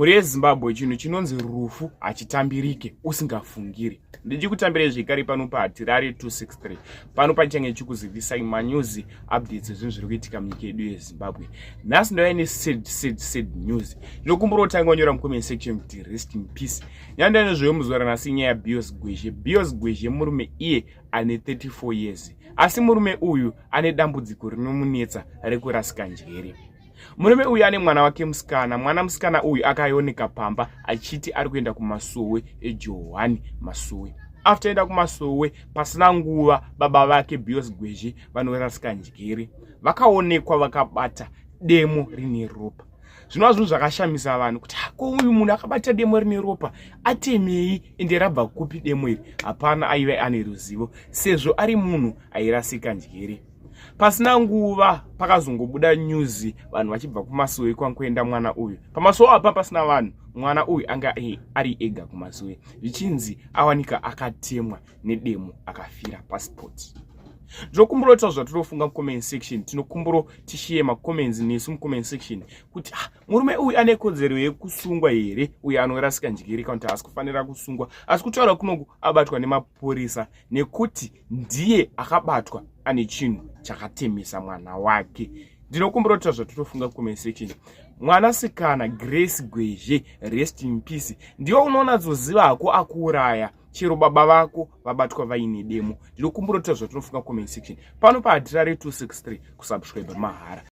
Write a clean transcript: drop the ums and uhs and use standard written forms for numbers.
Mhuri yeZimbabwe, chinhu chinonzi rufu hachitambirike usingafungiri. Ndichikutambirei zvekare pano paHatirare 263. Pano pachange chikuzivisai manews updates ezvinhu zviri kuitika munyika yedu yeZimbabwe. Nhasi ndauya nesad sad sad news. Ndinokumbira kutanga wanyora mucomment section kuti rest in peace. Nyaya ndinozvoyo muzuva ranhasi inyaya yaBios Gwezhe. Bios Gwezhe murume iye ane 34 years. Asi murume uyu ane dambudziko rinomunetsa rekurasika njere. Murume uyu ane mwana wake musikana. Mwana musikana uyu akaoneka pamba achiti ari kuenda kumasowe eJohani Masowe. After enda kumasowe, pasina nguva baba vake Bios Gwezhe vanorasika njere. Vakaonekwa vakabata demo rine ropa. Zvinova zvinhu zvakashamisa vanhu kuti ko uyu munhu akabata demo rine ropa atemei, ende rabva kupi demo iri? Hapana aive ane ruzivo sezvo ari munhu airasika njere. Pasina nguva pakazongobuda news vanhu vachibva kumasowe kwangoenda mwana uyu. Pamasowe apa pasina vanhu, mwana uyu anga ari ega kumasowe, zvichinzi awanika akatemwa nedemo akafira passport. Ndinokumbura kutaura zvatinofunga mucomment section. Tinokumbura tishiye macomments nesu mucomment section kuti ah, murume uyu ane kodzero yekusungwa here, uyo anorasika njere, kana kuti haasi kufanira kusungwa? Asi kutaura kunoku abatwa nemapurisa nekuti ndiye akabatwa ane chinhu chakatemesa mwana wake. Ndinokumbura kutaura zvatinofunga comment section. Mwanasikana Grace Gwezhe, rest in peace. Ndiwo unonatsoziva hako akuuraya chero baba vako vabatwa vaine demo. Ndinokumbura kutaura zvatinofunga comment section pano paHatirare 263. Kusubscribe mahara.